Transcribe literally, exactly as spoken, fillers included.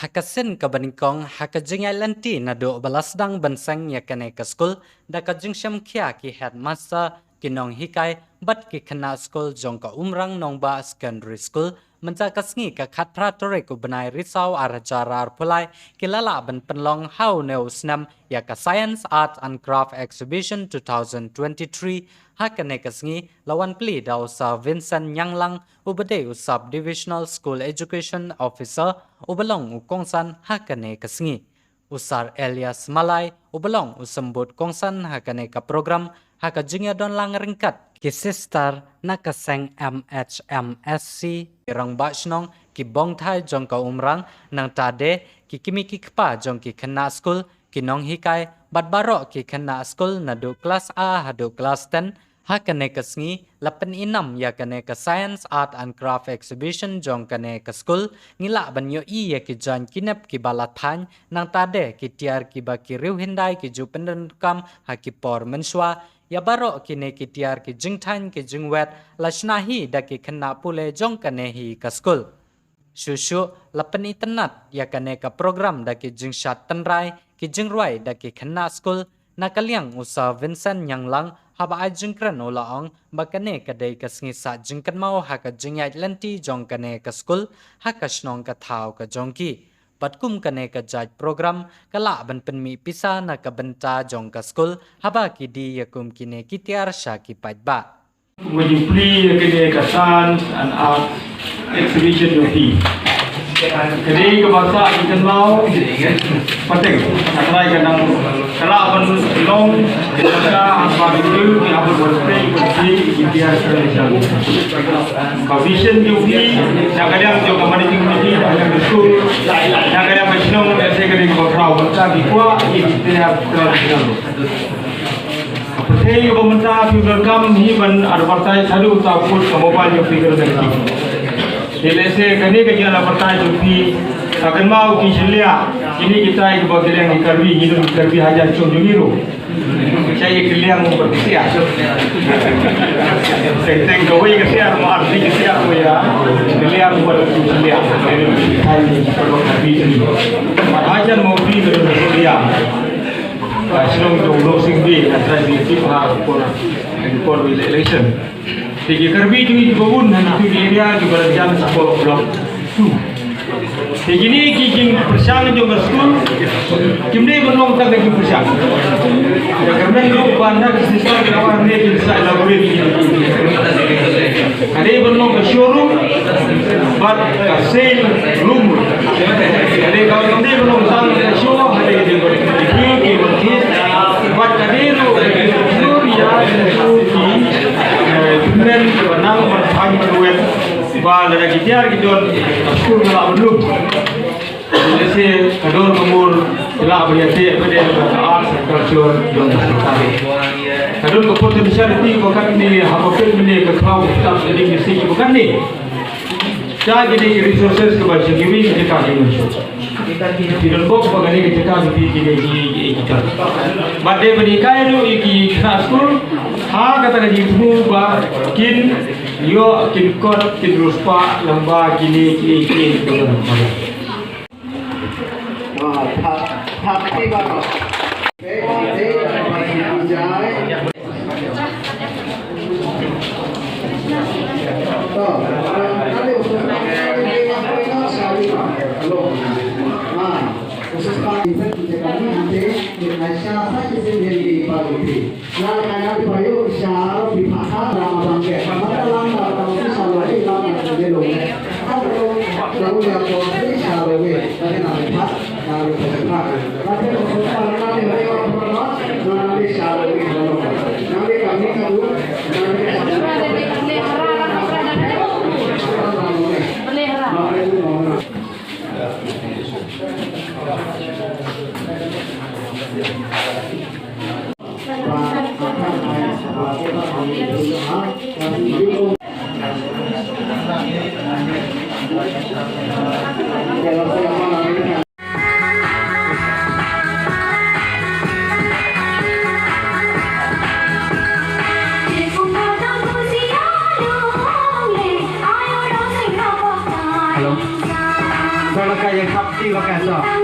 Ha ka sien kaba nyngkong, ha ka jingïaid lynti naduh ba la sdang ban seng ïa kane ka skul, da ka jingsngewkhia ki headmaster, ki nonghikai, bad ki khynnah skul jong ka Umrang Nongbah Secondary School, mynta ka sngi ka khatphra tarik u bnai Risaw ar hajar arphew lai, ki la lah ban pynlong ha une u snem ïa ka Science, Art and Craft Exhibition two thousand twenty-three, ha kane ka sngi, la wan plie da u Sir Vincent Nyanglang, uba dei u Sub Divisional School Education Officer, uba long u kongsan ha kane ka sngi. U Sir Elias Malai, uba long u symbud kongsan ha kane ka program, ha ka jingïadon lang ryngkat ki sister na ka seng M H M S C, ki rangbah shnong, ki bongthai jong ka Umrang, nangta de, ki kmie ki kpa jong ki khynnah skul, ki nonghikai, bad baroh ki khynnah skul naduh klas A haduh klas ten, ha kane ka sngi, la pynim ïa kane ka Science, Art and Craft Exhibition jong kane ka skul, ngi lah ban ïohi ïa ki jaiñ ki nep kiba la thaiñ, nangta de ki tiar kiba ki riewhyndai ki ju pyndonkam ha ki por mynshuwa, ïa baroh kine ki tiar ki jingthaiñ ki jingwet, la shna hi da ki khynnah pule jong kane hi ka skul. Shuh shuh, la pynitynnad ïa kane ka program da ki jingshad tynrai, ki jingrwai da ki khynnah skul, na ka liang u Sir Vincent Nyanglang, haba ai jingkren u la ong, ba kane ka dei ka sngi sah jingkynmaw ha ka jingïaid lynti jong kane ka skul, ha ka shnong ka thaw ka jong ki. Bad kum kane ka jait program, ka lah ban pynmih pisa na ka bynta jong ka skul, haba ki die ïa kum kine ki tiar sha ki paidbah. Ba jingplie ïa kane ka Science and Art Exhibition jong phi. Ka dei kaba sah jingkynmaw pateng. Ka trai ka nang ka lah ban long ka ba ki jul ki hap ban plie ban plie ki tiar tradition. Ka vision jong phi na ka liang jong ka managing committee, na ka liang jong school, na ka liang jong shnong, ïa se ka dei kaba khraw ban sa ki kwah ki tiar tradition. Pyrthei ba mynta phi donkam hi ban advertise haduh ta put ka mobile jong phi ka donkam. Te lehse kane ka jingïa advertise jong phi ka kynmaw ki shynliah kine kita kiba ki liang ki Karbi, ngi don ki Karbi hajan shong jong ngi ruh. Shai ki liang ba ki siah. Teng teng kawei ka siah ma ar ki siah ko ïa. Ki liang ba ki shynliah. Ki Karbi hajan mo phi ka don shynliah. Ka shnong jong u Norsing Bey, ka trai jong i tip ha por, por election. Te ki Karbi jong ngi kiba bun ha ki area kiba la jan sha por block two. Te kine ki jingpyrshang jong ka skul kim dei ban long tang ka jingpyrshang. Ka kyrmen ruh ba na ka system ka wan ne kin sa elaborate. Ka dei ban long ka showroom bad ka sale room. Ka dei ka dei ban long tang ka show, ka dei ban long ki ban ki. Bad ka dei ruh ka dei ban long ya ki, eh, pynmen ba nang ban phan ban wet ba lada ki tiar ki don ka skul ka lah ban lum. Lehse ka dor ka mur ka lah ban ïateh ba dei ka arts and culture jong ka state. Ka don ka potentiality ba katne haba pynmynne ka khraw ka kitab ka ding ka state ba katne. Ka kine ki resources kiba jong kiwei ki jaka ki mynshuwa. Ki don bok ba kane ki jaka ki, ki, ki, ki, ki, ki jaka. Bad dei ban hikai ruh ïa ki khynnah skul ha kata ka jingthmu ba kin ïoh kin kot kin riewspah lyngba kine ki, ki, ki, ki, ki. Ah, thap, thap ki ba. Hello. Bakasa.